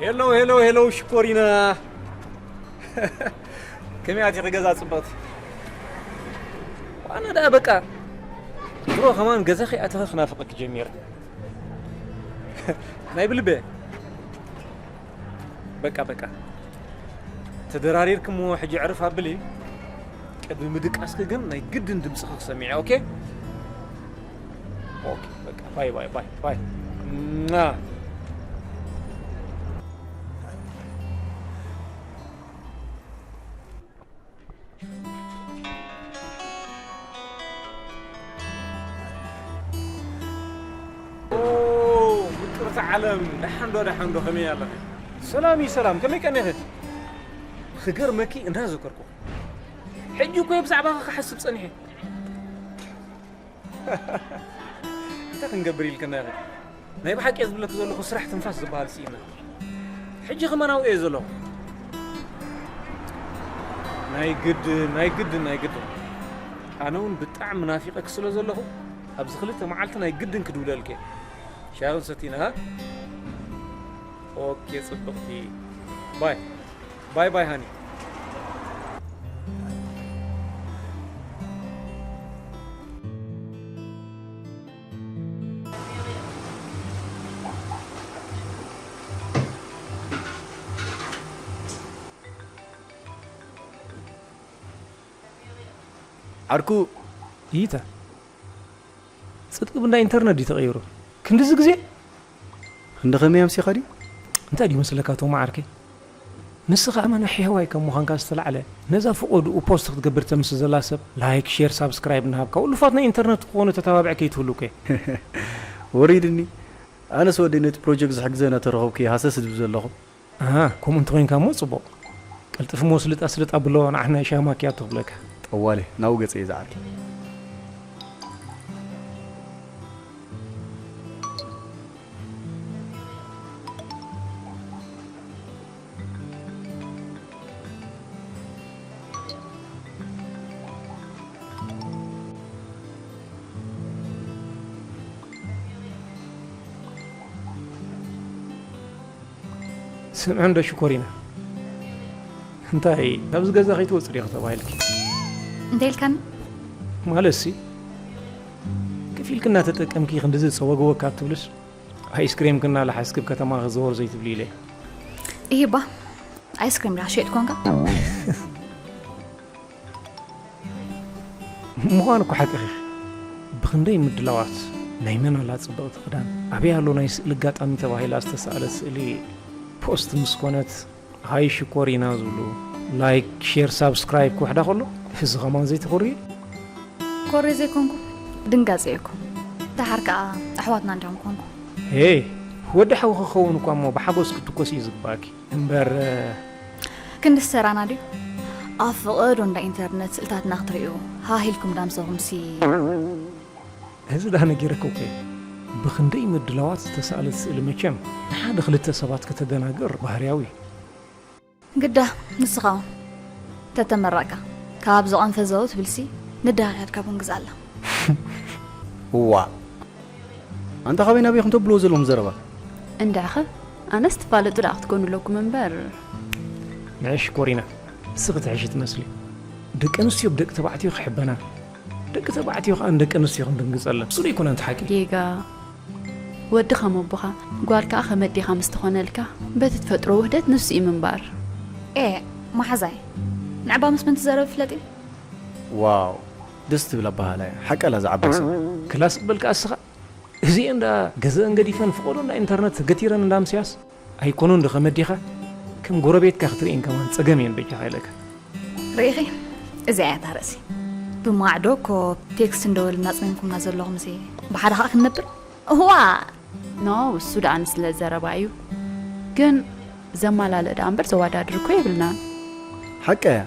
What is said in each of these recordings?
ሄሎ ሄሎ ሄሎ ሽኮሪና፣ ከመይ ኣቲኺ ገዛ ጽብቕቲ? ዋና ደኣ በቃ ድሮ ከማን ገዛ ከይኣተኸ ክናፍቐኪ ጀሚረ። ናይ ብልበ በቃ በቃ ተደራሪርክሞ ሕጂ ዕርፍ ኣብሊ። ቅድሚ ምድቃስኪ ግን ናይ ግድን ድምፅኺ ክሰሚዐ። ኦኬ ኦኬ በቃ ባይ ባይ ባይ ባይ። ና። ኦ፣ ምቅርቲ ዓለም፣ ደሓን ዶ፣ ደሓን ዶ፣ ከመይ ኣለኺ? ሰላም እዩ፣ ሰላም፣ ከመይ ቀኒኺ? ክገርመኪ እንዳዘከርኩ፣ ሕጂ እኮ እየ ብዛዕባኺ ክሓስብ ጸኒሐ። እንታይ ክንገብር ኢልክና ኢኺ? ናይ ብሓቂ እየ ዝብለኪ ዘለኹ፣ ስራሕ ትንፋስ ዝበሃል ስኢና። ሕጂ ከማን ኣብኡ እየ ዘለኹ። ናይ ግድን፣ ናይ ግድን፣ ናይ ግድን። ኣነ እውን ብጣዕሚ ናፊቐኪ ስለ ዘለኹ፣ ኣብዚ ክልተ መዓልቲ ናይ ግድን ክድውለልኪ እየ። ሻሂ ክንሰቲ ኢና፣ ሃ? ኦኬ፣ ጽብቕቲ። ባይ። ባይ ባይ፣ ሃኒ። ዓርኩ። ይታ። ጽድቂ ብንዳ ኢንተርነት ድዩ ተቐይሩ? ክንድዚ ግዜ? ክንዲ ከመይ ኣምሲኻ ድዩ? እንታይ ድዩ መስለካ ቶም ዓርከይ? ንስኻ ኣመና ሕያዋይ ካብ ምዃንካ ዝተላዕለ፣ ነዛ ፍቖድኡ ፖስት ክትገብር ተምስ ዘላ ሰብ፣ ላይክ፣ ሼር፣ ሳብስክራይብ እናሃብካ፣ ውሉፋት ናይ ኢንተርነት ክኾኑ ተተባብዐ ከይትህሉ እኮ እየ። ወሪድኒ። ኣነስ ወደይ ነቲ ፕሮጀክት ዝሕግዘ እናተረኸብኩ እየ ሃሰስ ዝብል ዘለኹ። ኣሃ፣ ከምኡ እንተኾይንካ እሞ ጽቡቕ። ቀልጥፍ እሞ ስልጣ ስልጣ ብሎ ንዓና ሻሂ ማኪያቶ ክብለካ። ጠዋለ፣ ናብኡ ገጸ እየ ዝዓርኪ። ስምዒ እንዶ ሽኮሪና፣ እንታይ ካብዚ ገዛ ከይትወጽእ ዲኺ ተባሂልኪ? እንታይ ኢልካኒ? ማለትሲ፣ ክፊልክና ተጠቀምኪ ክንድዚ ዝጸወግወካ ትብልስ፣ ኣይስክሬምክና ለሓስክብ ከተማ ክዘወር ዘይትብሊ ኢለ። ይሄባ፣ ኣይስክሬም ዳ ሸይጥ ኮንካ? ምዃኑ እኮ ሓቅኺ። ብኽንደይ ምድላዋት፣ ናይ መን ኣላ ጽብቕቲ ክዳን፣ ኣበይ ኣሎ ናይ ስእሊ ኣጋጣሚ ተባሂላ ዝተሳእለት ስእሊ ፖስት ምስ ኮነት፣ ሃይ ሽኮሪና ዝብሉ ላይክ፣ ሼር፣ ሳብስክራይብ ክውሕዳ ከሎ፣ እዚ ኸማን ዘይትኾሪ? ኮሪ ዘይኮንኩ፣ ድንጋጸ እኮ። ደሓር ከኣ ኣሕዋትና እንዲዮም ኮንኩ። ሄይ፣ ወዲ ሓው ክኸውን እኳ እሞ ብሓጎስ ክትኮስ እዩ ዝግባእኪ። እምበር፣ ክንዲ ሰራና ድዩ? ኣብ ፍቐዶ እንዳ ኢንተርነት ስእልታትና ክትርእዩ፣ ሃህ ኢልኩም ዳምሰኹምሲ። እዚ ዳ ነጊረኪ እኮ እየ። ብኽንደይ ምድላዋት ዝተሳእለት ስእሊ መቸም ንሓደ ክልተ ሰባት ከተደናግር ባህርያዊ እዩ። ግዳ፣ ንስኻ እውን ተተመረቕካ፣ ካብ ዝቐንፈ ዘው ትብልሲ፣ ንድሃ ክያድካ ቡን ግዝኣላ። እዋ። ኣንታ ካበይ ናበይ ከም ተብልዎ ዘለኹም ዘረባ? እንድዕኸ፣ ኣነስ ትፋለጡ ደኣ ክትኮኑ ኣለኩም እምበር። ንዒ ሽኮሪና፣ ንስኺ ትሕሺ ትመስሊ። ደቂ ኣንስትዮ ብደቂ ተባዕትዮ ክሕበና፣ ደቂ ተባዕትዮ ከኣ ንደቂ ኣንስትዮ ክንድንግጸለን። እሱ ዶ ኣይኮነን እቲ ሓቂ? ጌጋ። ወዲ ከም ኣቦኻ፣ ጓል ከኣ ከም ኣዴኻ ምስ ትኾነልካ፣ በቲ ትፈጥሮ ውህደት ንሱ እዩ ምንባር። ኤ፣ መሓዛይ፣ ንዕባ ምስ መን ትዛረብ ፍለጥ እዩ? ዋው፣ ደስ ትብል ኣበሃህላ እያ። ሓቃላ ዝዓባይ ሰብ። ክላስ በልካ እስኻ። እዚኤን ደኣ ገዘአን ገዲፈን ፍቖዶ እንዳ ኢንተርነት ገቲረን እንዳ ምስያስ። ኣይኮኑን ዶ ከም ኣዴኻ? ከም ጎረቤትካ ክትርእየን ከማን ጸገም እየን በጃኻ ኢለካ። ርኢኺ? እዚኣ እያ እታ ርእሲ። ብማዕዶ እኮ ቴክስት እንደበልና ኣጽሚምኩምና ዘለኹምሲ ብሓደ ኸኣ ክንነብር? እዋ! ኖ፣ እሱ ደኣ ንስለ ዘረባ እዩ። ግን ዘማላልእ ደኣ እምበር ዘወዳድር እኮ የብልናን። ሓቃ እያ።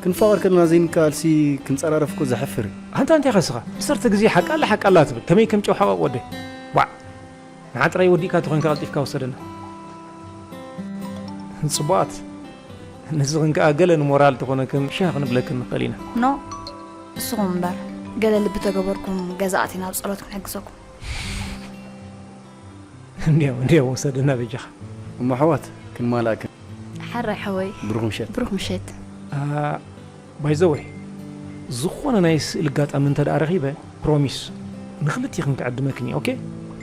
ክንፋቐር ከለና ዘይንከኣልሲ ክንጸራረፍ እኮ ዘሕፍር እዩ። ኣንታ እንታይ ኢኻ እስኻ? ብሰርተ ግዜ ሓቃላ ሓቃላ ትብል። ከመይ ከም ጨው ሓቋቕ ወደይ። ዋዕ! ንዓ ጥራይ ወዲእካ ተኾይንካ ቀልጢፍካ ውሰደና። ጽቡቓት። ንስኽን ከኣ ገለ ንሞራል ተኾነክን ሻሂ ክንብለክን ንኽእል ኢና። ኖ፣ ንስኹም እምበር፣ ገለ ልቢ ተገበርኩም ገዛ ኣቲና ኣብ ጸሎት ክንሕግዘኩም። እንድያው፣ እንድያው ውሰደና በጃኻ። እሞ ኣሕዋት ክንማላእክን። ሓራይ ሓወይ። ብሩኽ ምሸት። ብሩኽ ምሸት። ባይዘወይ ዝኾነ ናይ ስእል ኣጋጣሚ እንተ ደኣ ረኺበ ፕሮሚስ ንኽልቲኽን ክዕድመክን እየ። ኦኬ?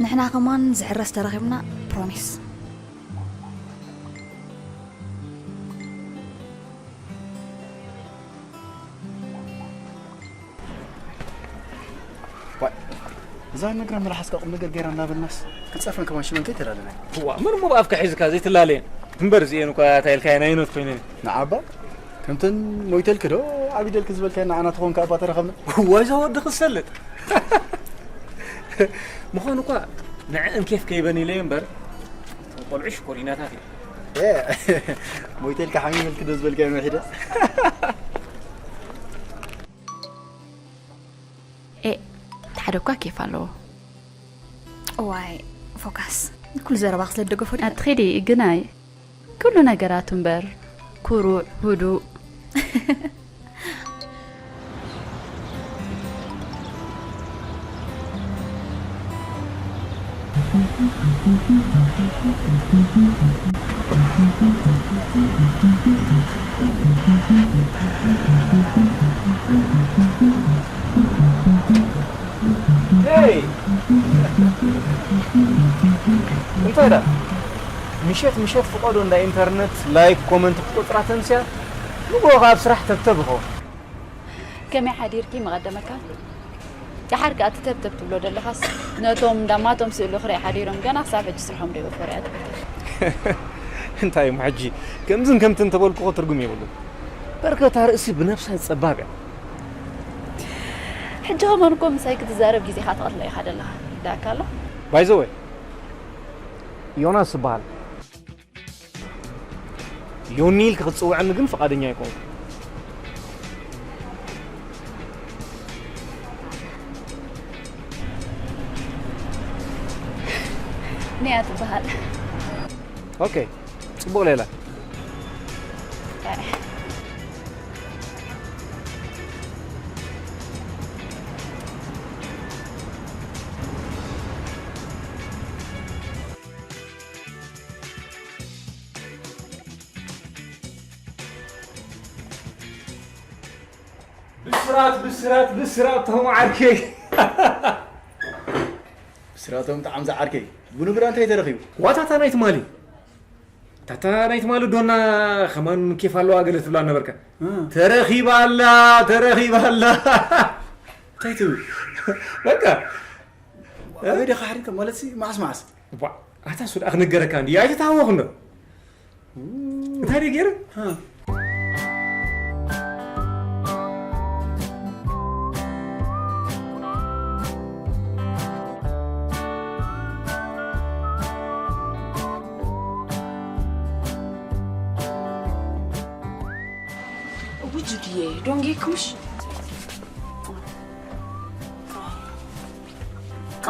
ንሕና ከማን ዝሕረስ ተረኺብና ፕሮሚስ። ዋይ፣ እዛ ነግራ መልሓስካ ቁም ነገር ገይራ እናበልናስ ክትፀፍረን ከማን ሽመን ከይተላለና። ዋ፣ ምን እሞ ብኣፍካ ሒዝካ ዘይትላለየን እምበር እዚኤን እኳ እንታይ ኢልካየን ኣይነት ኮይነን። ንዓባ ከምተን ሞይተልኪ ዶ ዓቢደልኪ ዝበልካየን ንዓና ትኾንካ እባ ተረኸብና። ዋይ፣ እዛ ወዲ ክሰልጥ። ምዃኑ እኳ ንዐን ኬፍ ከይበን ኢለዮ እምበር እቶም ቆልዑ ሽኮሪናታት እዮም። ሞይተልካ ሓሚመልኪ ዶ ዝበልካዮ መሒደ። ኤ እቲ ሓደ እኳ ኬፍ ኣለዎ። እዋይ ፎካስ፣ ኩሉ ዘረባኺ ስለ ዝደገፎ ድዩ? ኣትኺዲ ግናይ ኩሉ ነገራቱ እምበር ኩሩዕ፣ ህዱእ። ሄይ! እንታይ ደኣ? ምሸት ምሸት ፍቐዶ እንዳ ኢንተርነት ላይክ ኮመንት ክትቆጽራ ተንስያ ንግሆ ከኣ ኣብ ስራሕ ተብተብ ይኸውን። ከመይ ሓዲርኪ መቐደመካ? ደሓር ከኣ እቲ ተብተብ ትብሎ ዘለኻስ ነቶም እንዳማቶም ስእሉ ክርኢ ሓዲሮም ገና ክሳብ ሕጂ ስርሖም ደይወፈሩ እያ ትብል። እንታይ እሞ ሕጂ ከምዝን ከምትን እንተበልኩኹ ትርጉም የብሉን። በርከታ ርእሲ ብነብሳ ጸባብ እያ። ሕጂ ከማን እኮ ምሳይ ክትዛረብ ግዜኻ ተቐትሎ ኢኻ ዘለኻ። ይርዳእካ ኣሎ? ባይዘወይ ዮናስ እበሃል። ዮኒ ኢልኪ ክትጽውዕኒ ግን ፍቓደኛ ኣይኮንኩ። ንያ ትበሃል። ኦኬ፣ ጽቡቕ ሌላ። ብስራት ብስራት ብስራት ቶም ዓርከይ። ብስራቶም ጣዕም ዝዓርከይ። ብንብራ እንታይ ተረኺቡ? ዋታታ ናይ ትማሊ ታታ ናይ ትማሊ ዶና ከማን ኬፍ ኣለዋ ገለ ትብላ ነበርካ። ተረኺባ ኣላ፣ ተረኺባ ኣላ። እንታይ ትብል? በቃ ኣበይ ዲኻ ሓዲርካ ማለት ሲ መዓስ መዓስ? ቧ ኣታ ሱዳ ክንገረካ እንዲ ኣይተታወኽ እንዶ። እንታይ ደይ ገይረ? ውጅግዬ ዶንጌ ኩሽ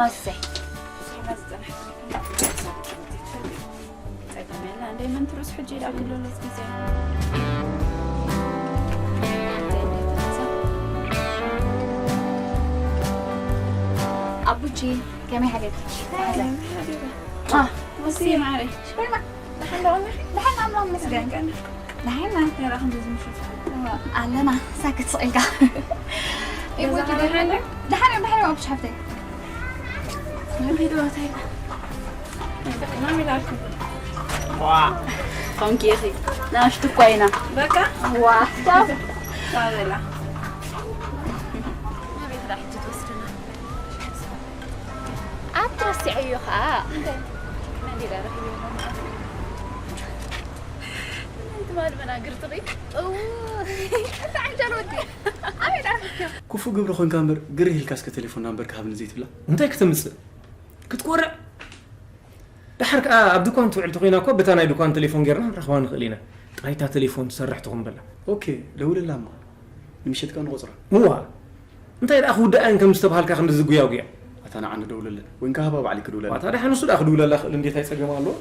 ኣሰይ ጸገም የለ እንደ መንትሩስ ሕጂ ዳክሎሎስ ጊዜ ኣቡጂ ከመይ ሓደርኪ? መሲ ማዕረይ ሽኮርና ደሓን ዶ ኣለኺ? ደሓን ኣምላኽ ይመስገን። ደሓን ደሓን። ነራኹም በዚ ምሽት ኣለና። ሳክት ስቕ ኢልካ። ደሓን እዮም ደሓን እዮም ኣቡሽ ሓፍተይ። ኮንኪ ኢኺ ናሽቱ እኳ ኢና። በቃ ዋ ቻው። ቻው በላ። ናበይ ትዳ ሕጂ ትወስድና? ኣብ ትረሲዐዮ ኸኣ እንታይ መን ኢለ ረኺበ ናይ ትማሊ መናግርትኺ እንታይ ዓንጃል ወዲ ኣበይ ዳርኪ ክፉእ ግብሪ ኮንካ እምበር ግርህ ኢልካ እስከ ቴሌፎን ናምበርካ ሃብኒ ዘይትብላ እንታይ ክተምጽእ ክትኮርዕ ደሓር ከኣ ኣብ ድኳን ትውዕል ተኾይና እኮ በታ ናይ ድኳን ቴሌፎን ጌርና ክንረኽባ ንኽእል ኢና። ጥራይ እታ ቴሌፎን ትሰርሕ ትኹን በላ። ኦኬ ደውለላ እሞ ንምሸት ከኣ ንቖጽራ። እዋ እንታይ ደኣ ክውድኣ እየን ከም ዝተባሃልካ ክንድዚ ጉያጉያ። ኣታ ንዓ ንደውለለን ወይ እንካ ሃባ ባዕለይ ክድውለላ። ኣታ ደሓን ንሱ ደኣ ክድውለላ ክእል እንዴት ኣይጸገም ኣለዎ።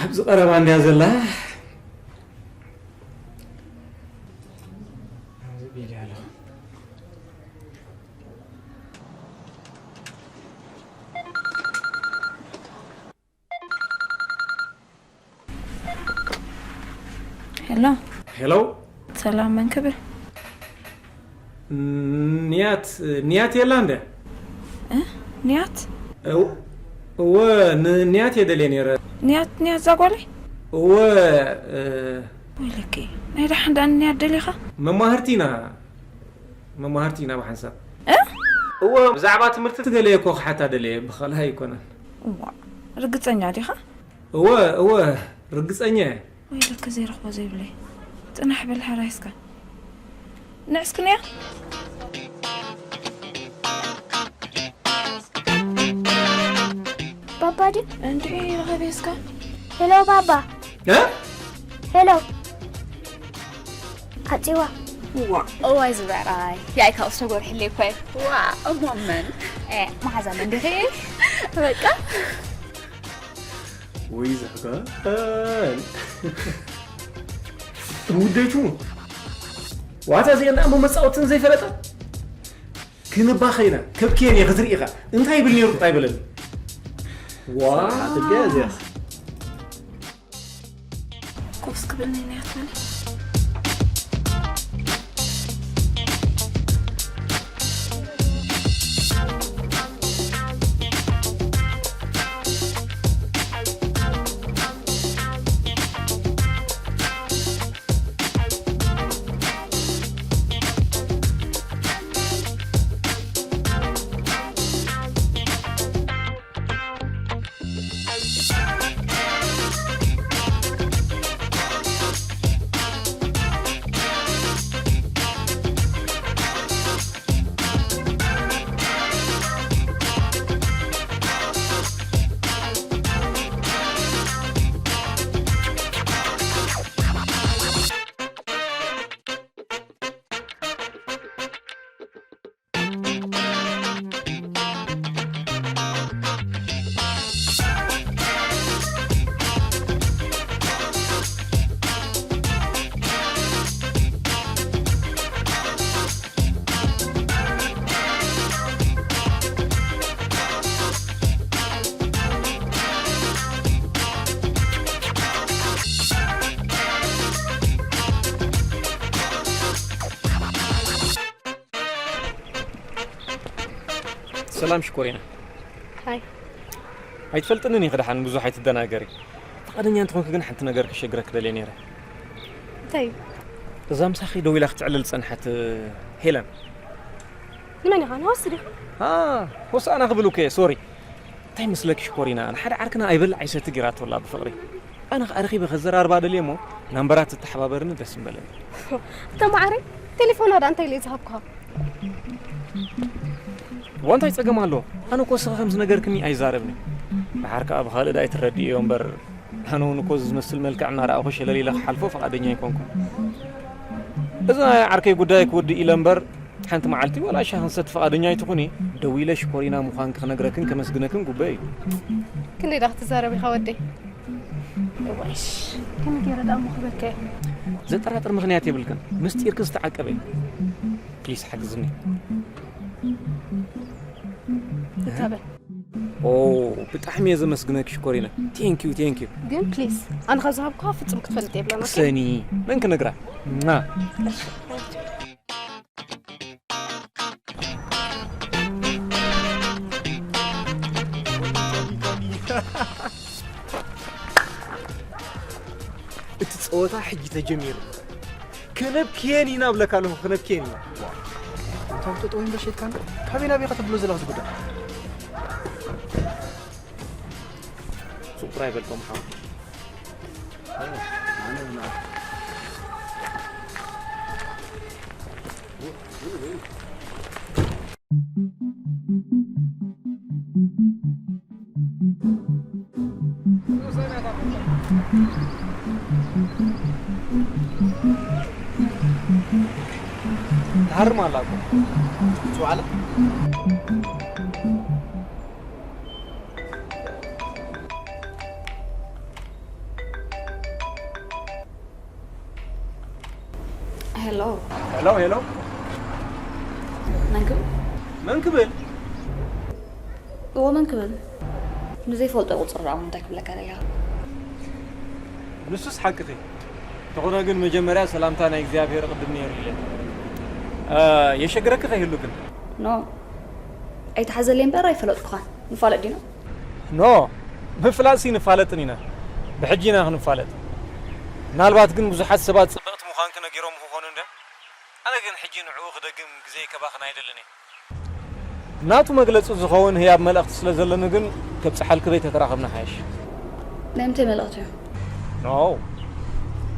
ኣብዚ ቀረባ እንድያ ዘላ። ኣብዚ ቢልያ ኣለኹ። ሄሎ፣ ሄሎ፣ ሰላም፣ መን ክብል? ንያት፣ ንያት የላ እንደ እ? ንያት? እው-፣ እወ፣ ን-፣ ንያት እየ ደልየ ነይረ። ንያት፣ ንያት እዛ ጓለይ? እወ፣ እ፣ ወይለኪ፣ ናይ ደሓን ደኣ ንያት ደሊኻ? መማህርቲ ኢና፣ መማህርቲ ኢና ብሓንሳብ። እ? እወ፣ ብዛዕባ ትምህርቲ ትደለየ እኮ ክሓታ ደለየ፣ ብኻልእ ኣይኮነን። እዋ፣ ርግጸኛ ዲኻ? እወ፣ እወ፣ ርግጸኛ እየ። ወይለኪ፣ ዘይረኽቦ ዘይብለይ። ጽናሕ በል፣ ሕራይ እስከ። ንዕስክንያ? ባባ ድዩ? እንድዒ፣ ረኸቢ እስከ። ሄሎ ባባ። እ? ሄሎ። ዓጺዋ። እዋይ ዝበራይ ያይ ካብስ ተጎርሕለይ እኮ። ዋ እሞ መን? መሓዛ መን ዲኺ? በቃ ወይ ዘሕጋል። ውደቹ ዋታ ዜና እሞ መጻወትን ዘይፈለጠ ክንባኸ ኢና ከብክየን እየ ክትርኢ ኢኻ እንታይ ይብል ነይሩ ቁጣ ይበለኒ። ዋ ስርዓት እዚኣ እዚኣስ ኮፍስ ክብል ናይ ናይ ኣትማኒ። ሰላም ሽኮሪና። ሃይ። ኣይትፈልጥንን ኢኺ ደሓን ብዙሕ ኣይትደናገሪ። ፍቓደኛ እንተኾንኪ ግን ሓንቲ ነገር ክሸግረኪ ደልየ ነይረ። እንታይ እዩ? እዛ ምሳኺ ደው ኢላ ክትዕልል ዝጸንሐት ሄለን። ንመን ኢኻ ንወስድ ኢኻ? አ ሆሳእና ክብል እኮ እየ ሶሪ። እንታይ መስለኪ ሽኮሪና ንሓደ ዓርክና ኣይበልዕ ኣይሰቲ ጌራቶ ኣላ ብፍቕሪ። ኣነ ኸኣ ረኺበ ከዘራርባ ደልየ እሞ ናምበራት ትተሓባበርኒ ደስ ምበለኒ። እታ መዓረይ ቴሌፎና ደኣ እንታይ ኢለ ዝሃብኩኻ? ዋንታይ ጸገም ኣለዎ? ኣነ እኮ እስኺ ከም ዝነገርክኒ ኣይዛረብን። ድሓር ከኣ ብኻልእ ዳኣ ኣይትረድእዮ እምበር ኣነ እውን እኮ እዚ ዝመስል መልክዕ እናረኣኹ ሸለል ኢለ ክሓልፎ ፍቓደኛ ኣይኮንኩን። እዚ ናይ ዓርከይ ጉዳይ ክወድእ ኢለ እምበር ሓንቲ መዓልቲ ዋላ ሻሂ ክንሰቲ ፍቓደኛ ኣይትኹኒ? ደዊለ ሽኮሪና ምዃንኪ ክነግረክን ከመስግነክን ጉበይ እዩ። ክንደይ ደኣ ክትዛረብ ኢኻ ወደይ? እዋይሽ ከመይ ገይረ ደኣ እሞ ክበልካ እየ? ዘጠራጥር ምኽንያት የብልክን። ምስጢርኪ ዝተዓቀበ እዩ። ፕሊስ ሓግዝኒ። ይታበል። ኦ ብጣዕሚ እየ ዘመስግነኪ ሽኮሪና። ቴንኪዩ ቴንኪዩ። ግን ፕሊስ ኣነ ካብ ዝሃብኩኻ ፍጹም ክትፈልጥ የብላን። ኦኬ? ሰኒ መን ክነግራ? ና እቲ ጸወታ ሕጂ ተጀሚሩ። ክነብክየን ኢና እብለካ ኣለኹ፣ ክነብክየን ኢና። እንታይ ጠጠው እምበር ሸይጥካና? ካበይ ናበይ ኢኻ ተብሎ ዘለኻ ዝጉዳይ? ሱቕ ጥራይ በልቶም ሓው። ትሃርም ኣላ እኮ። ጽዋዕላ። ሄሎ። ሄሎ፣ ሄሎ። መን ክብል? መን ክብል? እዎ፣ መን ክብል? ንዘይፈልጦ ቁጽሪ ደኣ እንታይ ክብለካ ደሊኻ? ንሱስ ሓቅኺ። ተኾነ ግን መጀመርያ ሰላምታ ናይ እግዚኣብሔር ቅድም ነይሩ ኢለ። እ፣ የሸግረኪ ከይህሉ ግን? ኖ፣ ኣይትሓዘለይ እምበር ኣይፈለጥኩኻን። ንፋለጥ ዲና? ኖ፣ ምፍላጥሲ ንፋለጥን ኢና። ብሕጂ ኢና ክንፋለጥ። ምናልባት ግን ብዙሓት ሰባት ጽብቕቲ ምዃንኪ ነጊሮም ክኾኑ እንደ ኣነ ግን ሕጂ ንዕኡ ክደግም ግዜ ከባኽን ኣይደልን እየ። ናቱ መግለጺ ዝኸውን ህያብ መልእኽቲ ስለ ዘለኒ ግን ከብጽሓልኪ ዘይተተራኸብና ሓይሽ። ናይ ምንታይ መልእኽቲ እዩ? ኖ፣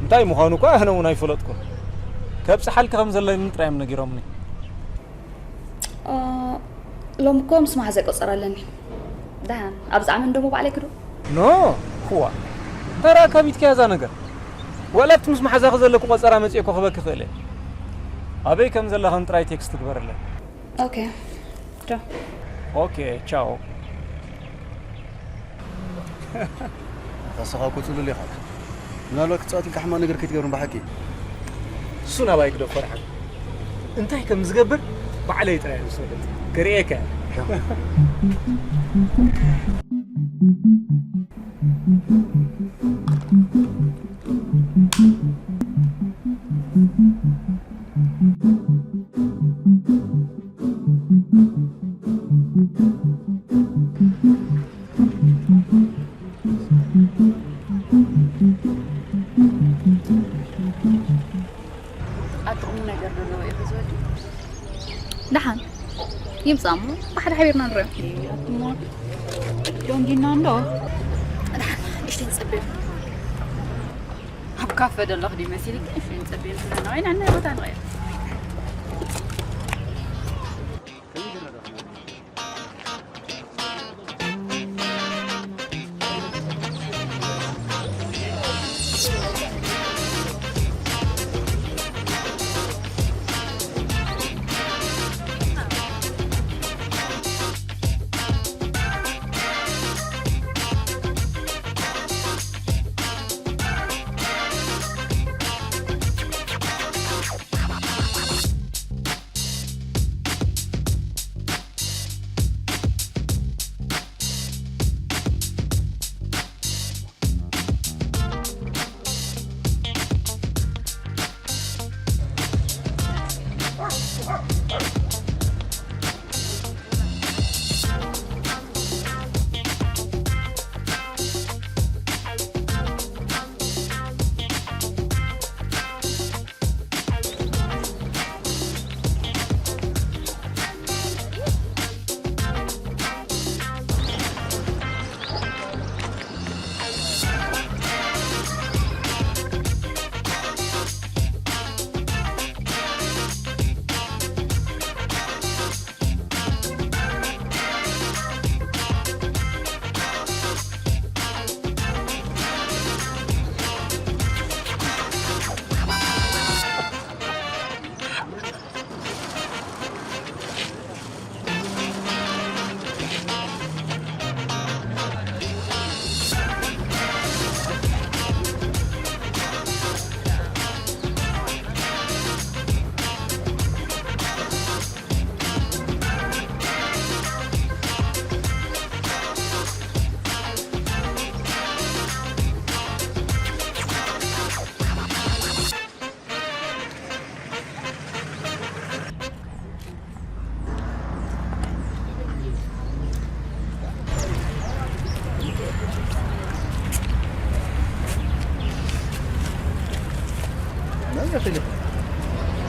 እንታይ ምዃኑ እኳ ኣነ እውን ኣይፈለጥኩን። ከብጽሓልኪ ከም ዘለኒ ጥራይ እዮም ነጊሮምኒ። ሎሚ እኮ ምስ መሓዘ ቆጸራ ኣለኒ። ደሓን ኣብዚ ዓመት ደሞ ባዕለይ ክዶ? ኖ፣ ክዋ፣ እንታይ ረኣካ ቢትካያ እዛ ነገር? ዋላ ኣብቲ ምስ መሓዛኺ ዘለኩ ቆጸራ መጺኤ ኮኽበኪ ክእል እየ። ኣበይ ከም ዘለኽን ጥራይ ቴክስት ግበርለይ። ኦኬ፣ ቻው። ኦኬ፣ ቻው። ኣታ ንስኻ እኮ ጽሉል ኢኻ። ምናልባት ክትጻወት ኢልካ ሕማቕ ነገር ከይትገብርን ብሓቂ። እሱ ናባይ ግደፎ ደሓን። እንታይ ከም ዝገብር ባዕለይ ጥራይ እየ ዝፈልጥ። ከርእየካ እየ። ኣጥቕሙ ነገር ዘለዎ እዩ ዝወዲ ደሓን ይምጻእ እሞ ብሓደ ሓቢርና ንሪኦ። ኣትሞ ደንጊና እንዶ ደሓን ንእሽተይ ንጸበዮ። ኣብ ካፈ ደለኹ ድዩ መሲልኪ? እሺ ንጸበዮ ዘለና ወይ ናብ ናይ ቦታ ንቐይር።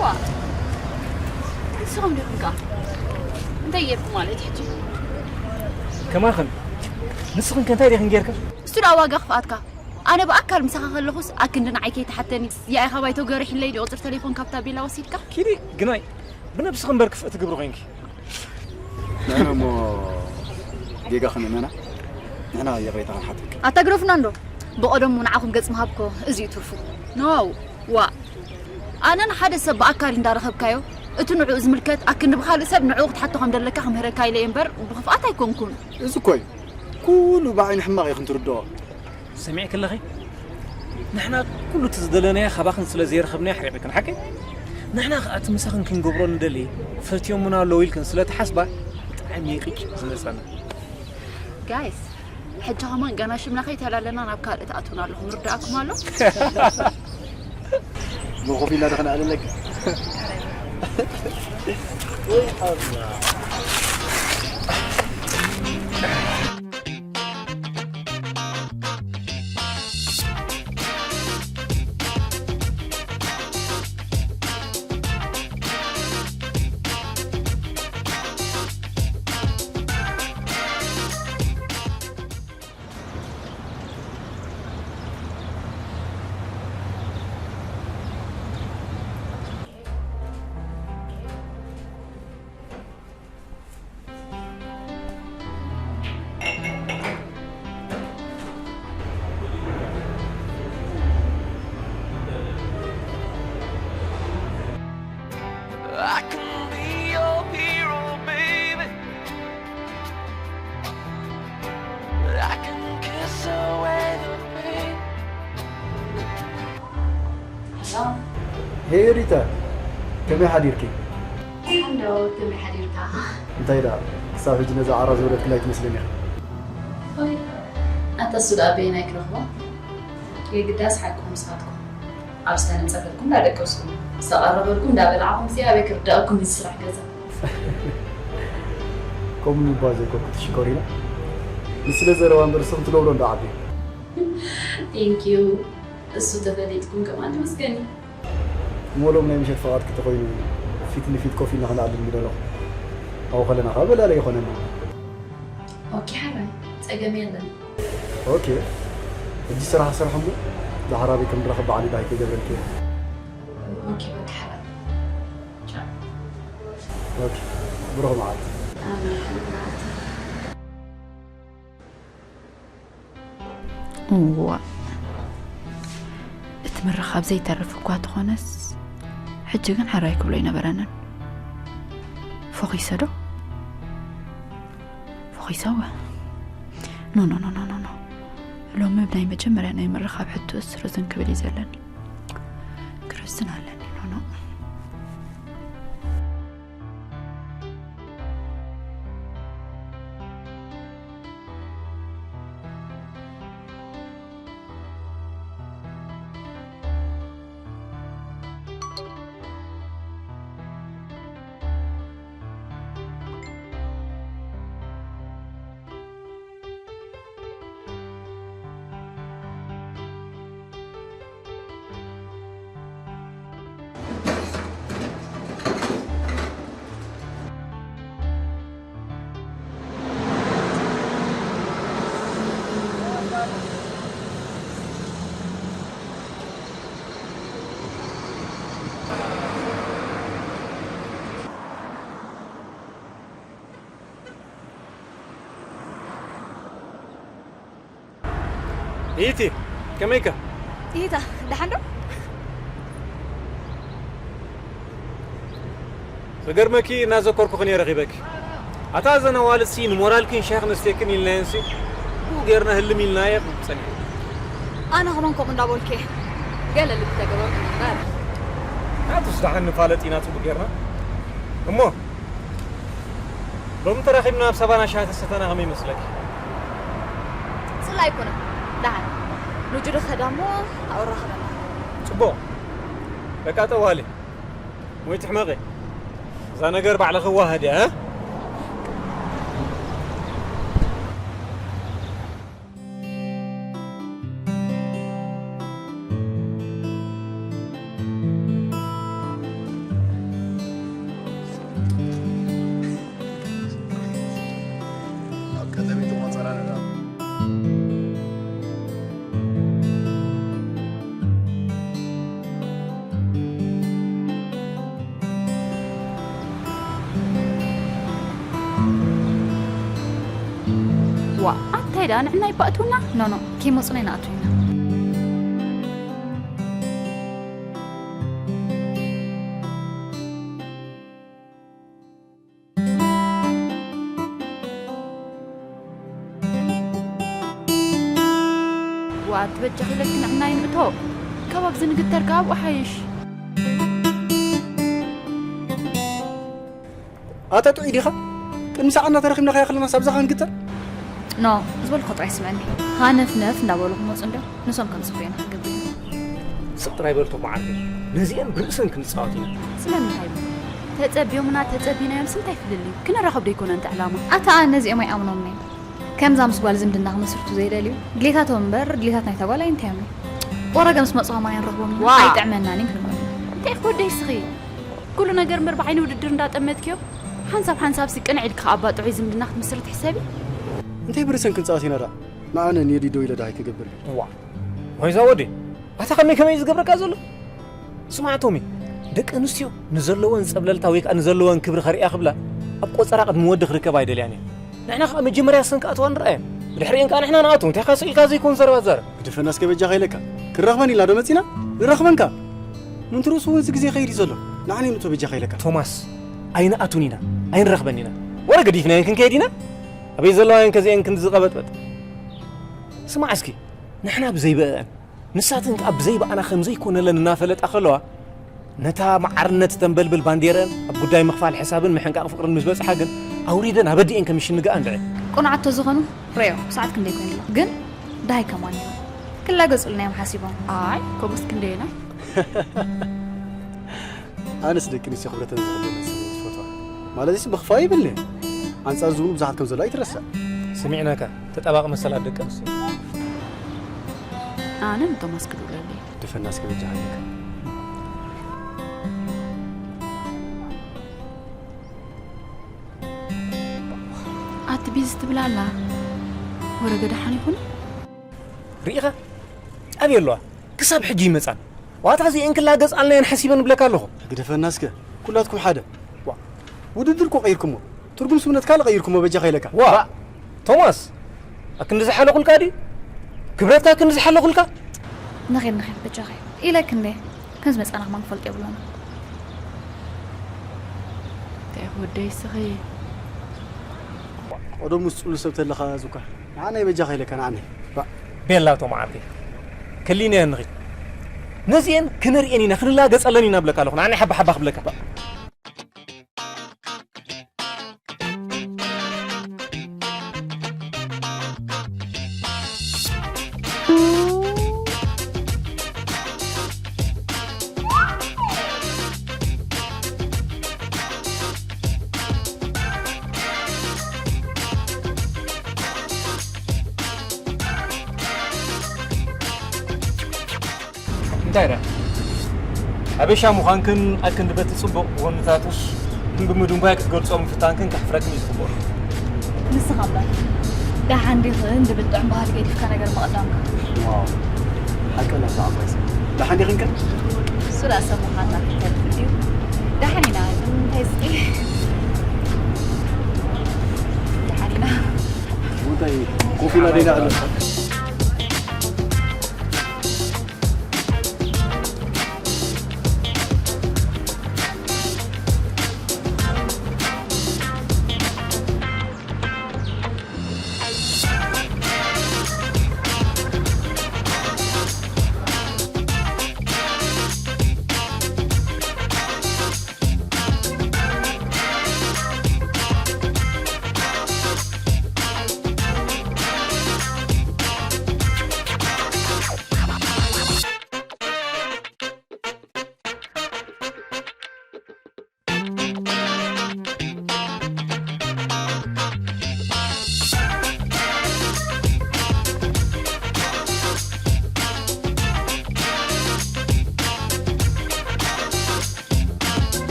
ዋ፣ ንስኹም ዲኹም ከ እንታይ ጌርኩም ማለት ሕጂ? ከማኽን ንስኽን ከ እንታይ ዲኽን ጌርክን? እሱ ደኣ ዋጋ ክፍኣትካ። ኣነ ብኣካል ምሳኻ ከለኹስ ኣክንዲ ንዓይ ከይትሓተኒ። ያኢ ካብ ኣይተገርሕለይ ድዩ ቁጽሪ ተሌፎን ካብ ታቤላ ወሲድካ? ኪዲ ግናይ ብነብስኺ እምበር ክፍእቲ ግብሪ ኮይንኪ። ንሕና እሞ ጌጋ ክንእመና ንሕና ይቕሬታ ክንሓተካ። ኣታ ግደፉና እንዶ ብቐደሙ ንዓኹም ገጽ ምሃብኮ እዚ እዩ ትርፉ። ኖው ዋእ ኣነ ንሓደ ሰብ ብኣካል እንዳረኸብካዮ እቲ ንዕኡ ዝምልከት ኣክንዲ ብኻልእ ሰብ ንዕኡ ክትሓቶ ከም ደለካ ክምህረካ ኢለ እየ እምበር ብኽፍኣት ኣይኮንኩን። እዚ እኮ እዩ ኩሉ ብዓይኒ ሕማቕ እዩ ክንትርድኦ። ሰሚዕኪ ኣለኺ? ንሕና ኩሉ እቲ ዝደለናዮ ካባኽን ስለ ዘይረኸብናዮ ኣሕሪቕክን ሓቀይ? ንሕና ኸኣ እቲ ምሳኽን ክንገብሮ ንደሊ ፈትዮምና ኣለዉ ኢልክን ስለ ትሓስባ ብጣዕሚ እዩ ቂጭ ዝመጸና። ጋይስ ሕጂ ኸማን ገና ሽምና ከይተላለና ናብ ካልእ ትኣትዉና ኣለኹም ርዳእኩም ኣሎ። ብኮፊ እናደኸነ ኣለለካ። I can be your hero, baby. I can kiss away the pain. ሄይ ሪታ፣ ከመይ ሓዲርኪ? ሓንዶ፣ ከመይ ሓዲርካ? እንታይ ደኣ፣ ክሳብ ሕጂ ነዛ ዓራ ዝበለትክላ ኣይትመስልን ኢኻ። ኦይ፣ ኣታ እሱ ደኣ በየናይ ክረኽቦ? የግዳስ ሓቅኹም ንስኻትኩም። ኣብ ዝተነጸፈልኩም እንዳደቀስኩም፣ ዝተቐረበልኩም እንዳበላዕኩም፣ እዚ ኣበይ ክርዳእኩም እዩ ስራሕ ገዛ? ከምኡ ምባል ዘይኮንኩ ትሽኮሪና። ንስለ ዘረባ እምበር ንስኹም ትገብሮ እንዶ ዓቢ። Thank you። እሱ ተፈሊጥኩም ከማን ተመስገን እዩ። እሞ ሎም ናይ ምሸት ፍቓድኪ ተኾይኑ ፊት ንፊት ኮፍ ኢልና ክንኣልም ምደለኹ። ኣብኡ ከለና ከኣ በላለ ይኾነና። ኦኬ ሓራይ፣ ጸገም የለን። ኦኬ፣ ሕጂ ስራሕ ስራሕ እሞ፣ ዳሕራበይ ከም ንራኸብ በዓል ይባይ ከይገብረልኪ እየ። ኦኬ፣ በቃ ሓራይ። ቻው። ኦኬ፣ ብሩኽ መዓልቲ። ኣሜን፣ ብሩኽ መዓልቲ። እዋ፣ እቲ ምርኻብ ዘይተርፍ እኳ ተኾነስ፣ ሕጂ ግን ሕራይ ክብሎ ኣይነበረንን። ፈኺሰ ዶ? ፈኺሰ ወ? ኖ፣ ኖ፣ ኖ፣ ኖ፣ ኖ፣ ኖ። ሎሚ ብናይ መጀመርያ ናይ ምርኻብ ሕቶስ ርዝን ክብል እዩ ዘለኒ። ክርዝን ኣለኒ፣ ኖ፣ ኖ። ኢቲ፣ ከመይከ? ኢታ፣ ደሓን ዶ? ክገርመኪ፣ እናዘከርኩኺ ነይረ ረኺበኪ። ኣታ እዘን ኣዋልድሲ ንሞራልክን ሻሂ ክነስትየክን ኢልናየንሲ፣ ብኡ ጌርና ህልም ኢልናየ ጸኒሕና። ኣነ ከማን ከምኡ እንዳበልኩ እየ። ገለ ልቢ ተገበርኩ እምበር። ናቱስ ደሓን ንፋለጥ ኢና ጽቡቕ ጌርና። እሞ፣ ሎሚ ተራኺብና ኣብ ሳቫና ሻሂ ተሰተና ከመይ ይመስለኪ? ጽላኢ ኣይኮነን። ደሓን ንጁ ዶ ኸዳ እሞ ኣብኡ ራኸበና። ጽቡቕ። በቃ ጠዋሊ። ወይ ትሕመቒ። እዛ ነገር ባዕልኺ ዋሃድ እያ፣ እ? ኣብ ቀዳሚት ቆጸራ ንርኣ። ዋ፣ ኣታይ ደኣ ንዕና ይባእቱና? ኖ፣ ኖ፣ ከይመጹና ኢና ኣትዊና። ዋ፣ ትበጃኺ ኢለኪ ንዕና ይምእቶ። ካብ ኣብዚ ንግተር ካብ ኣብኡ ሓይሽ። ኣታ ጥዑይ ዲኻ? ቅድሚ ሰዓትና ተረኺብና ከያ ከለና ሳብዛ ክንግተር? ኖ፣ ዝበልኩ ጥራይ ስምዐኒ። ሃነፍነፍ እንዳበሉ ክመጹ እንድዮም። ንሶም ከምጽፉ ኢና ክንገብር። ስቕ ጥራይ በልቶ መዓርከይ። ነዚአን ብርእሰን ክንጻወት ኢና። ስለምንታይ እሞ? ተጸብዮምና ተጸቢናዮምስ እንታይ ፍልልይ? ክንራኸብ ዶ ኣይኮነን እቲ ዕላማ? ኣታ ነዚኦም ኣይኣምኖምን እየ። ከምዛ ምስ ጓል ዝምድና ክምስርቱ ዘይደልዩ ድሌታቶም እምበር ድሌታት ናይታ ጓል ኣይንተዮም እዩ። ወረገ ምስ መጽኦም ኣየንረኽቦም ኢና። ዋ! ኣይጥዕመናን እዩ ክብሎም እዩ። እንታይ ኢኺ ወደይ እስኺ? ኩሉ ነገር እምበር ብዓይኒ ውድድር እንዳጠመትክዮ ሓንሳብ ሓንሳብ ሲ ቅንዕ ኢልኪ ከኣ ኣባ ጥዑይ ዝምድና ክትምስርት ሕሰቢ። እንታይ ብርእሰን ክንጻወት ኢና ደኣ? ንኣነ ንየዲ ደው ኢለ ደሃይ ክገብር እየ። ዋ ወይዛ ወዲ ኣታ ከመይ ከመይ እዩ ዝገብረካ ዘሎ? ስማዕ ቶሚ፣ ደቂ ኣንስትዮ ንዘለወን ጸብለልታ ወይ ከኣ ንዘለወን ክብሪ ከርእያ ክብላ ኣብ ቆጸራ ቅድሚ ወዲ ክርከባ ኣይደልያን እየን። ንሕና ከኣ መጀመርያ ሰን ክኣትዋ ንርኣየን። ብድሕሪኤን ከኣ ንሕና ንኣቱ። እንታይ ኢኻ ስቕ ኢልካ ዘይኮን ዘረባ ትዛረብ? ግደፈና እስከ በጃኻ ኢለካ። ክራኽበን ኢልና ዶ መጺና? ንራኽበን ከኣ። ምንትርኡስ እውን እዚ ግዜ ይኸይድ እዩ ዘሎ። ንዓኒ ንእቶ በጃኻ ኢለካ። ቶማስ፣ ኣይንኣቱን ኢና። ኣይንራኽበን ኢና። ወረ ገዲፍናየን ክንከይድ ኢና? ኣበይ ዘለዋ እየን ከዚአን ክንዲ ዝቐበጥበጥ? ስማዕ እስኪ፣ ንሕና ብዘይ ብእአን፣ ንሳተን ከኣ ብዘይ ብኣና ከም ዘይኮነለን እናፈለጣ ከለዋ፣ ነታ መዓርነት ተንበልብል ባንዴረን ኣብ ጉዳይ ምኽፋል ሕሳብን ምሕንቃቕ ፍቕርን ምስ በጽሓ ግን፣ ኣውሪደን ኣበዲኤን ከም ይሽንግኣ እንድዒ። ቅኑዓት ተዝኾኑ ርእዮም፣ ሰዓት ክንደይ ኮይኑ ኣሎ? ግን ደሃይ ከማን እዮም። ክላገጹልና እዮም ሓሲቦም። ኣይ፣ ከምኡስ ክንደየናይ? ኣነስ ደቂ ኣንስትዮ ክብረተን ዘኽብረን ሰብ እየ ዝፈትዋ። ማለትሲ ምኽፋእ የብልን'የ። ኣንጻር ዝብሉ ብዙሓት ከም ዘለዉ ኣይትረስዕ። ስሚዕናካ፣ ተጣባቒ መሰላት ደቂ ኣንስትዮ። ኣነ ንቶማስ ክድውለለይ። ድፈና እስከ በጃኻ ኣለካ። ኣቲ ቢዚ ትብል ኣላ። ወረገ ደሓን ይኹን? ርኢኻ? ኣበይ ኣለዋ? ክሳብ ሕጂ ይመጻን። ዋታ እዚኤን ክላገጽ ኣልናየን ሓሲበን እብለካ ኣለኹ። ግደፈና እስከ። ኩላትኩም ሓደ። ዋ። ውድድር እኮ ቀይርኩሞ። ትርጉም ስምነት ካልእ ቀይርኩሞ በጃኻ ኢለካ። ዋ። ቶማስ፣ ኣክንዲ ዝሓለኹልካ ድዩ? ክብረትካ ክንዲ ዝሓለኹልካ? ንኺድ ንኺድ በጃኺ ኢለኪ እንዴ። ከም ዝመጻና ከማን ክፈልጦ የብሉን። እንታይ ወደይ ስኺ? ቀደም ውስጥ ጽሉ ሰብ ተለኻ ዙካ። ንዓናይ በጃኻ ኢለካ ንዓናይ። ባ- ቤላ ቶም ዓርከይ። ከሊና ንኺድ። ነዚኤን ክንርእየን ኢና፣ ክንላገጸለን ኢና ብለካ ኣለኹ። ንዓናይ ሓባ ሓባ ክብለካ። እንታይ ደኣ? ሓበሻ ምዃንክን ኣክንዲ በቲ ጽቡቕ ጎንታቱስ ግን ብምድንጓይ ክትገልጾ ምፍታንክን ከሕፍረክን እዩ ዝኽብኦ። ንስኻ እምበር ደሓን ዲኽን ዝብል ጥዑም ባህሊ ገዲፍካ ነገር ምቕዳምካ። ዋው ሓቀና እዛ ዓባይ ሰብ። ደሓን ዲኽን ከ? እሱ ደኣ ሰብ ምዃንና ክተርፍ ድዩ? ደሓን ኢና ግን እንታይ እስኪ ደሓን ኢና። እንታይ ኮፍ ኢልና ደይና ኣለና።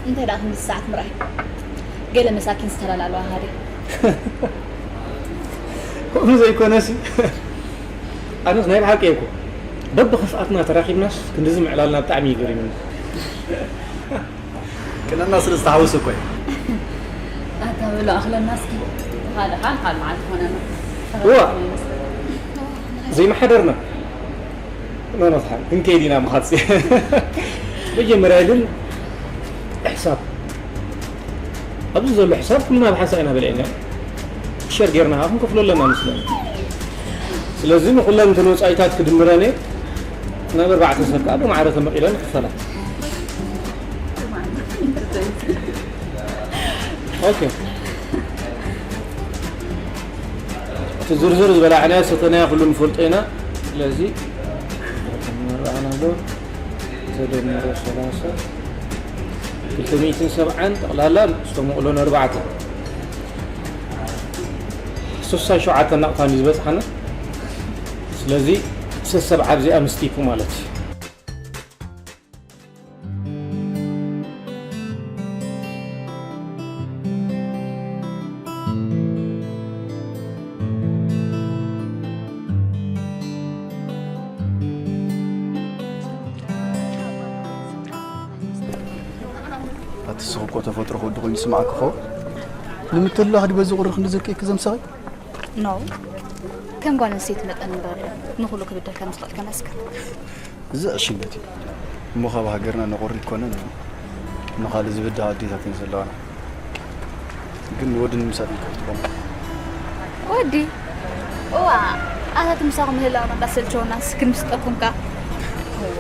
እንታይ ደኣ ክንዲ ሰዓት ምርኣይ ገለ መሳኪን ዝተላላለዋ ሃደ ከምኡ ዘይኮነሲ ኣነስ ናይ ብሓቂ እኮ በብኽፍኣትና ተራኺብናስ ክንድዚ ምዕላልና ብጣዕሚ እዩ ገሪሙኒ። ቅንዕና ስለ ዝተሓወሰ እኮ እዩ። ኣታ በሎ ኣኽለና እስኪ ካልእ ካልእ መዓልቲ ኮነና። እዋ ዘይመሓደርና መመፍሓር ክንከይድ ኢና ምኻትሲ። መጀመርያ ግን ሕሳብ ኣብዚ ዘሎ ሕሳብ ኩልና ብሓንሳእ ኢና በሊዕና ሸር ጌርና ከዓ ክንከፍሎ ኣለና መስለኒ። ስለዚ ንኩለን እተን ወፃኢታት ክድምረን እየ ናብ ኣርባዕተ ሰብ ከዓ ብማዕረ ተመቂለን ይክፈላ። ኦኬ። እቲ ዝርዝር ዝበላዕናዮ ሰተናዮ ኩሉ ንፈልጦ ኢና። ስለዚ ተደምሮ ሰላሳ ክልተ ሚእትን ሰብዓን ጠቕላላ ዝተመቕሎ ንኣርባዕተ ስሳ ሸውዓተ ናቕፋን እዩ ዝበፅሓና። ስለዚ ሰሰብ ዓብዚኣ ምስቲኩ ማለት እዩ። ኣቲ ስኽ እኮ ተፈጥሮ ክወዲ ኮይኑ ስማዕክ ኸ ንምትላኽ ዲ በዚ ቁሪ ክንዲ ዘኪ ክዘምሰኸ? ኖ፣ ከም ጓል ኣንስተይቲ መጠን እምበር ንኹሉ ክብደል ከም ዝኽእል ከመስክር። እዚ ዕሽነት እዩ። እሞ ካብ ሃገርና ንቑሪ ይኮነን ንኻልእ ዝብዳ ኣዴታት እየን ዘለዋና። ግን ንወዲ ንምሳት ይከብድ ይኮነ። ወዲ? እዋ፣ ኣታ ትምሳኹ ምህላውና እንዳሰልቸወና ስክን ምስጠኩም ካ። እዎ።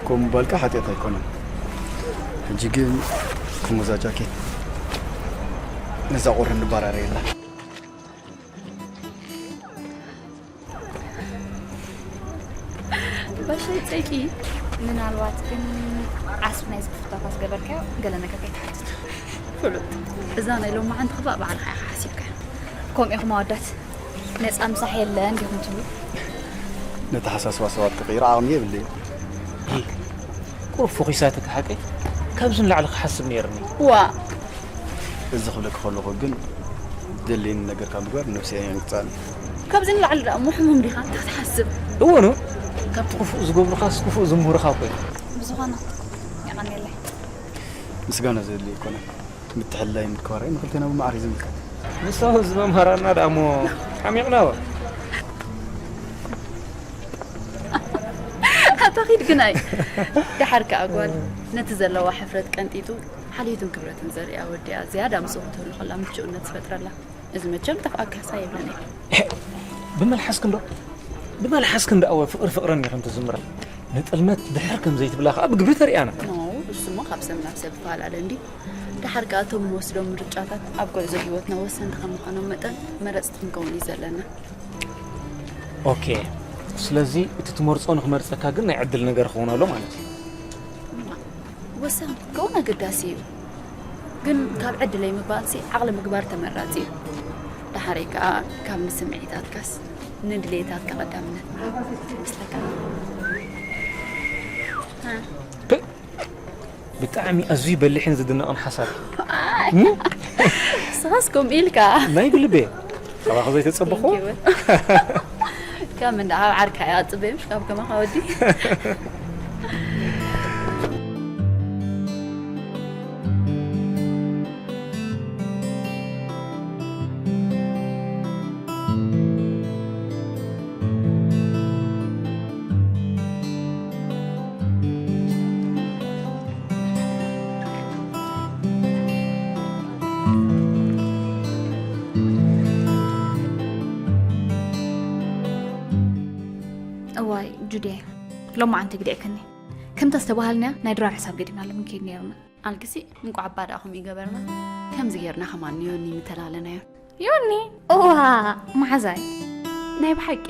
ከምኡ ምባልካ ሓጢኣት ኣይኮነን። ሕጂ ግን ክሞዛ ጃኬት ነዛ ቁሪ ንባራረየላ። ባሻይ ጸቂ ምናልባት ግን ዓስብ ናይ ዝክፍታታ ዝገበርካዮ ገለ ነገር ከይትሓትት። ፍሉጥ። እዛ ናይ ሎማዓንቲ ክፋእ ባዕልኻ ኢኻ ሓሲብካዮ። ከምኡ ኢኹም ኣወዳት። ነጻ ምሳሕ የለን ዲኹም ትብሉ? ነተሓሳስባ ሰባት ክቕይር ዓቕሚ የብለይን። ቁሩብ ፎኺሳትካ ሓቀይ? ካብዚ ንላዕሊ ክሓስብ ነይርኒ። ዋ! እዚ ክብለኪ ከለኹ ግን ደልየኒ ነገር ካብ ምግባር ነብሰይ ኣየንቅጻኒ። ካብዚ ንላዕሊ ደኣ እሞ ሕሙም ዲኻ? እንታይ ክትሓስብ? እወ ኖ፣ ካብቲ ክፉእ ዝገብሩኻስ ክፉእ ዝምህሩኻ እኮ እዮም። ብዝኾነ፣ የቐንየለይ። ምስጋና ዘድልዮ ኣይኮነን። ምትሕልላይ ምክባራይ ንክልቴና ብማዕረ እዩ ዝምልከት። ንሳ እዚ መምሃራና ደኣ እሞ ሓሚቕናዋ። ኣታ ኺድ ግናይ። ደሓር ከኣ ጓል ነቲ ዘለዋ ሕፍረት ቀንጢጡ ሓልዮትን ክብረትን ዘርእያ ወዲኣ ዝያዳ ምስኡ ክትህሉ ከላ ምቹእነት ዝፈጥረላ። እዚ መቸም ጠፍኣካስ ኣይብልን እየ። ብመልሓስኪ እንዶ፣ ብመልሓስኪ እንዶ ኣወ ፍቕሪ ፍቕረን ኢኺ ትዝምራ። ንጥልመት ድሕር ከም ዘይትብላ ከኣ ብግብሪ ተርእያና። ኖ፣ እሱማ ካብ ሰብ ናብ ሰብ ይፈላለ እንዲ። ደሓር ከኣ እቶም ንወስዶም ምርጫታት ኣብ ጉዕዞ ህይወትና ወሰንቲ ከም ምዃኖም መጠን መረጽቲ ክንከውን እዩ ዘለና። ኦኬ፣ ስለዚ እቲ ትመርጾ ንኽመርጸካ ግን ናይ ዕድል ነገር ክኸውን ኣሎ ማለት እዩ። ወሰን ክኸውን ኣገዳሲ እዩ። ግን ካብ ዕድለይ ምባልሲ ዓቕሊ ምግባር ተመራጺ እዩ። ደሓረይ ከኣ ካብ ንስምዒታትካስ ንድሌታትካ ቀዳምነት ምሃብ ይመስለካ? ሃ? ክ-፣ ብጣዕሚ ኣዝዩ በሊሕን ዝድነቕን ሓሳብ። ኣይ፣ እም? ንስኻስ ከምኡ ኢልካ። ናይ ብልቤ። ካባኻ ዘይተጸበኹ? Thank you። ከም እንዳ ኣብ ዓርካ እያ ጽበይ፣ ምሽ ካብ ከማኻ ወዲ። እዋይ ጁዴ፣ ሎማዓንቲ ግዲዕክኒ። ከምታ ዝተባሃልናያ ናይ ድራር ሕሳብ ገዲምናሉ ክንከይድ ነይርና። ኣልግሲ፣ እንቋዕ እባ ደኣ ከምኡ ይገበርና። ከምዚ ጌርና ከማን ንዮኒ ምተላለናዮ። ዮኒ? እዋ፣ መሓዛይ። ናይ ብሓቂ፣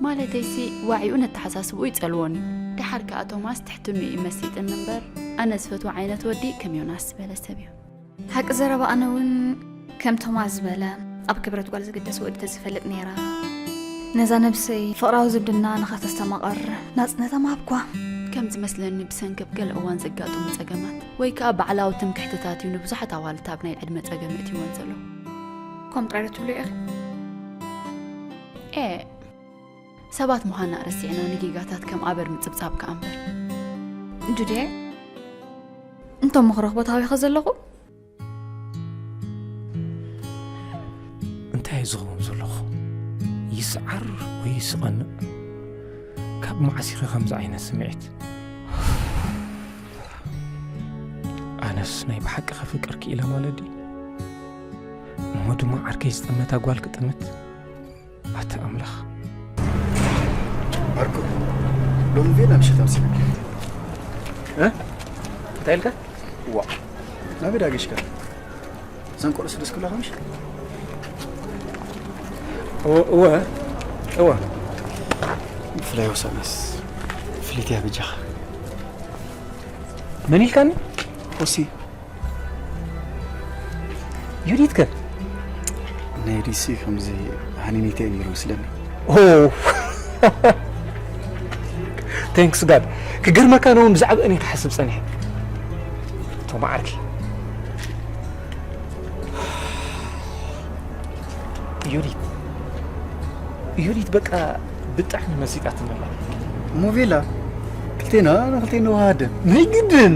ማለተይሲ ዋዒኡ ነተሓሳስብኡ ይጸልዎን እዩ። ደሓር ከኣ ቶማስ ትሕትንኡ እዩ መሲጥኒ እምበር፣ ኣነ ዝፈትዎ ዓይነት ወዲ ከም ዮናስ ዝበለ ሰብ እዩ። ሓቂ ዘረባ ኣነ እውን ከም ቶማስ ዝበለ ኣብ ክብረት ጓል ዝግደስ ወዲ ተዝፈልጥ ነይራ። ነዛ ነብሰይ ፍቕራዊ ዝምድና ንኸተስተማቕር ናጽነታ ምሃብኳ። ከም ዝመስለኒ ብሰንኪ ኣብ ገለ እዋን ዘጋጥሙ ጸገማት ወይ ከኣ ባዕላዊ ትምክሕትታት እዩ ንብዙሓት ኣዋልድ ኣብ ናይ ዕድመ ጸገም እእትይወን ዘሎ። ከምኡ ጥራይ ዶ ትብልዮ ኢኺ? ኤእ፣ ሰባት ምዃንና ረሲዕና ንጌጋታት ከም ኣበር ምጽብጻብ ከኣ እምበር። ጁድየ፣ እንቶም ምኽሪ ክቦ ተሃዊኸ ዘለኹ? እንታይ እዩ ዝኸውን ዘለኹ? ይስዓር ወይ ይስቐንእ? ካብ መዓስ ኢኺ ከምዚ ዓይነት ስምዒት? ስ ናይ ብሓቂ ከፍቅር ክኢለ ማለት ድዩ? እሞ ድማ ዓርከይ ዝጠመታ ጓል ክጥምት? ኣታ ኣምላኽ። ዓርኩ፣ ሎሚ ቬላ ምሸት ኣምሲለካ። እ? እንታይ ኢልካ? ዋ፣ ናበይ ዳገሽካ? እዘን ቆልዑ ስደስ ክብላ ከምሽ? እወ፣ እወ፣ እወ። ብፍላይ ወሳናስ ፍሊት እያ በጃኻ። መን ኢልካኒ? ኦሲ። ዩዲት ከ? ናይ ዲሲ ከምዚ ሃኒኒተ እዩ ነይሩ መስለኒ። ኦ። Thanks God። ክገርመካ ነውን ብዛዕባ እኔ ክሓስብ ጸኒሐ። ቶም ዓርኪ። ዩዲት። ዩዲት በቃ ብጣዕሚ መሲጣትኒ ኣላ። እሞ ቬላ ክልቴና ንክልቴ ንወሃደ። ናይ ግድን።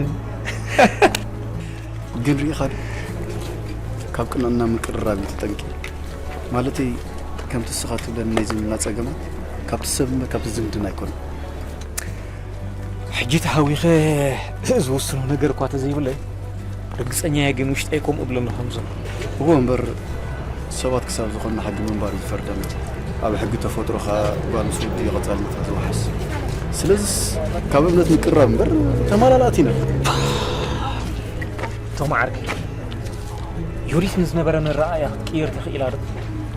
ግን ርኢኻ ዶ? ካብ ቅንዕና ምቅርራብ እዩ እቲ ጠንቂ። ማለተይ ከምቲ እስኻ ትብለኒ ናይ ዝምድና ጸገማት ካብቲ ሰብ እምበር ካብቲ ዝምድና ኣይኮነን። ሕጂ ተሃዊኸ ዝውስኖ ነገር እኳ ተዘይብለይ ርግጸኛ እየ፣ ግን ውሽጠይ ከምኡ እብለኒ ከም ዘሎ። እዎ እምበር ሰባት ክሳብ ዝኾንና ሕጊ ምንባር እዩ ዝፈርደና። ኣብ ሕጊ ተፈጥሮ ኸኣ ጓል ምስ ወዲ እዩ ቀጻልነታ ዝወሓስ። ስለዚስ ካብ እምነት ምቅራብ እምበር ተማላላእቲ ኢና። ቶም ዓርከይ፣ ዩሪት ንዝነበረኒ ኣረኣእያ ክትቅይር ተኽኢላ ዶ?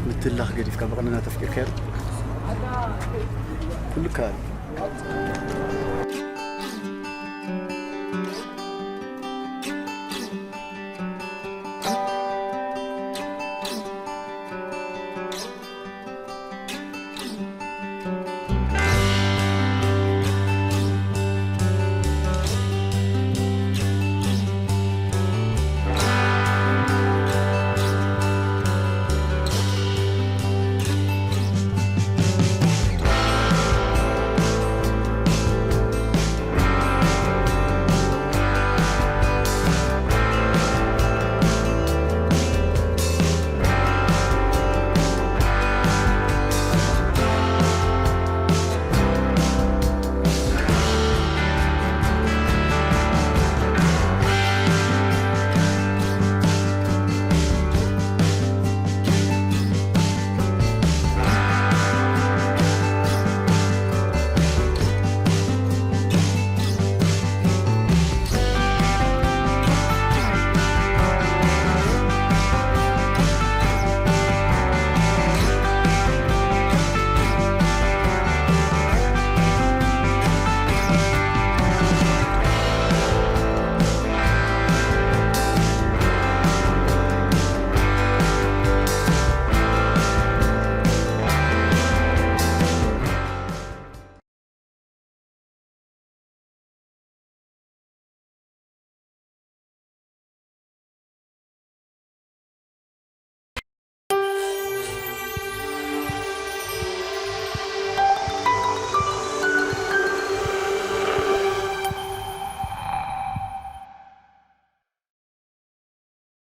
ምትላኽ ገዲፍካ ብቕንዕና ተፍቂርካዮ ዶ? ኩሉ ይከኣል እዩ።